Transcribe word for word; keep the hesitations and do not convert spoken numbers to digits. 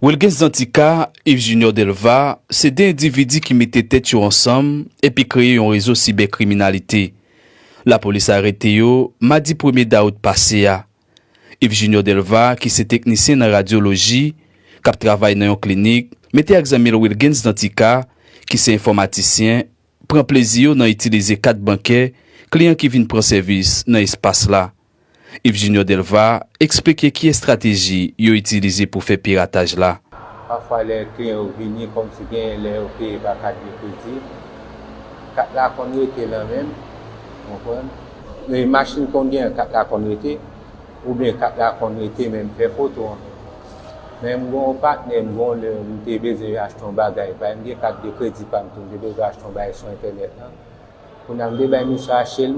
Wilgens Danticat, Yves Junior Delva, se de endividi ki mete tèt yo ansanm epi kreye yon rezo sibèkriminalite. Lapolis arete yo madi premye dawout pase a. Yves Junior Delva, ki se teknisyen nan radyoloji, k ap travay nan yon klinik, mete ak zanmi l Wilgens Danticat, ki se enfòmatisyen, pran plezi yo nan itilize kat bankè kliyan ki vin pran sèvis nan espas la. Yves Junior Delva eksplike ki estrateji yo itilize pou fè pirataj la. Pafwa lè kliyan yo vini, kòmsi genyen lè yo peye pa kat de kredi, kat la konn rete nan men m, konprann? Men machin konn genyen, kat la konn rete, oubyen kat la konn rete men m fè foto an. Men m gen yon patnè, m gen yon lè m te bezwen achte yon bagay, bay m gen kat de kredi pa m tou, m te bezwen achte yon bagay sou entènèt lan. Kounye a m te bay misye achte l,